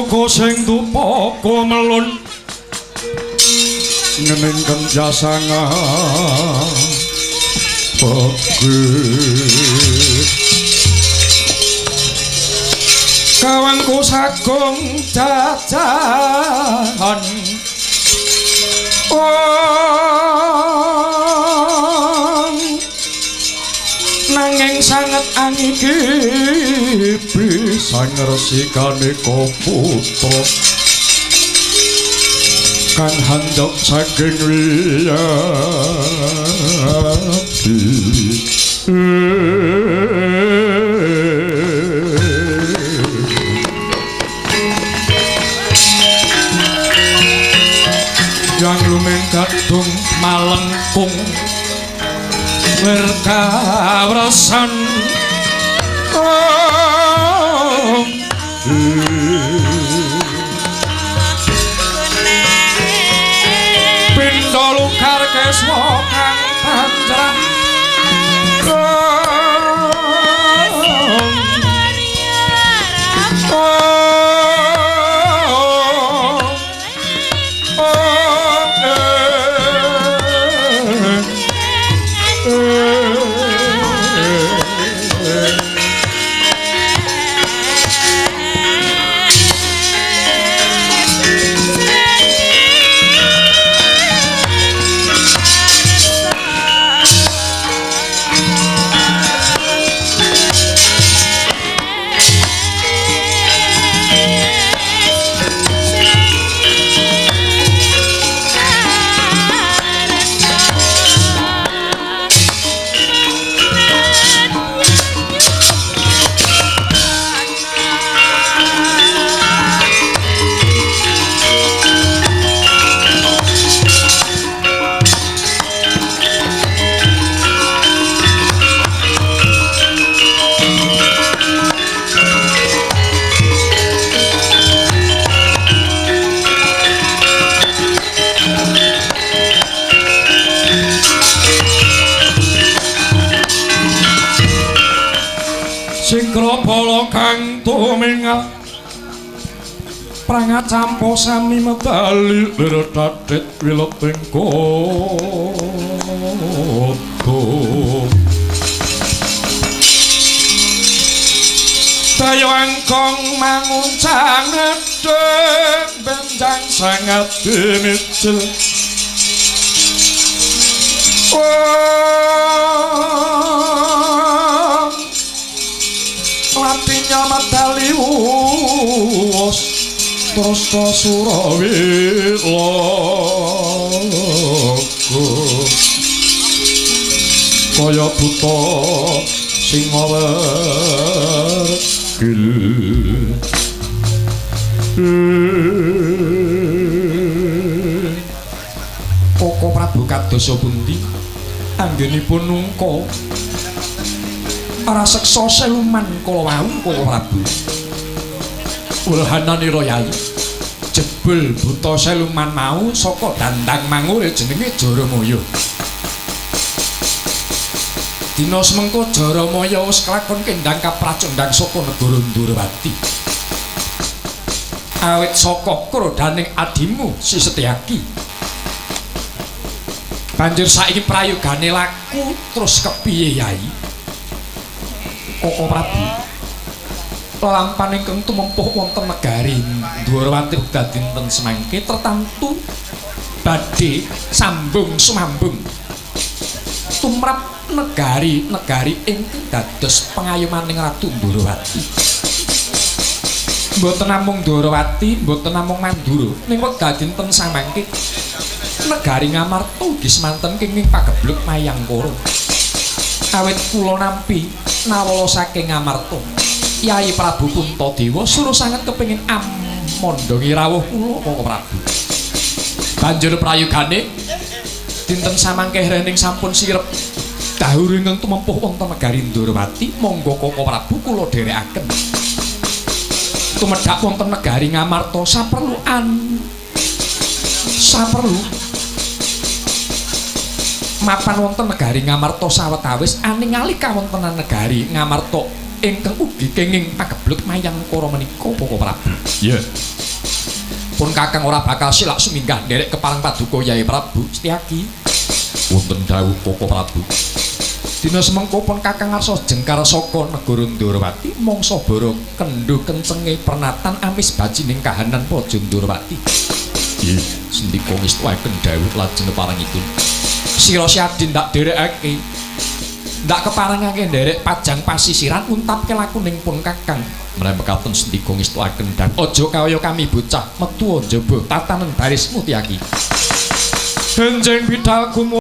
Uga sing tupaka melun ngening kenjasanga pegi kawangku sagung jajahan nanging sanget angiki bisa ngresikane putra kang handhok saking wiyati. Yang lumeng kadung malengkung werkawrasan pindha lukar keswa kang panjrah Sikrabala kang tumingal prangacampa sami medali lir tatit wileting koto dayo angkong manguncang nedheng benjang sangat dimicil. Latinya medali uwos terus ta surawilaka kaya buta sing wergil. Koko Prabu kadosa pundi anggenipun nungka raseksa siluman kala wau Koko Prabu. Wulhananira Yai, jebul buta siluman mau saka dandang mangure jenenge Jaramaya. Dina semengko Jaramaya wis kelakon kendang kapracondang saka negara Ndorowati. Awit saka krodaning adimu Si Setyaki. Banjur saiki prayogane laku terus kepiye Yai? Koko Prabu, lelampan ingkang tumempuh wonten negari Ndorowati wekdal dinten semangke tertamtu badhe sambung sumambung tumrap negari-negari ingkang dados pengayomaning Ratu Ndorowati. Mboten namung Ndorowati, mboten namung Mandura, ning wekdal dinten samangke negari Ngamarta ugi semanten kenging pagebluk Mayangkara. Awit kula nampi nawala saking Ngamarta, Yai Prabu Puntadewa suruh sanget kepengin amandhangi rawuh kula Koko Prabu. Banjur prayogane dinten samangke rening sampun sirep dahur ingkang tumempuh wonten negari Ndorowati, monggo Koko Prabu kula dherekaken tumedhak wonten negari Ngamarta saperluan saperlu mapan wonten negari Ngamarta sawetawis aningali kawontenan negari Ngamarta ingkang ugi kenging pagebluk mayangkara menika Koko Prabu. Iya. Pun Kakang ora bakal silak suminggah nderek kepareng paduka Yai Prabu Setyaki. Wonten dawuh Koko Prabu. Dina semengko pun Kakang ngarsa jengkar saka negara Ndorowati mangsa bara kendho kencenge pernatan amis bajining kahanan Praja Ndorowati. Nggih, sendika ngestuaken dawuh lajeng parengipun. Sira Syadi ndak derekake. Ndak keparengake nderek pajang pasisiran untapke lakuning pun Kakang. Menawi mekaten sendika ngestuaken dan aja kaya kami bocah metu njaba tatanen barismu Tyaki. Benjing bidal gumu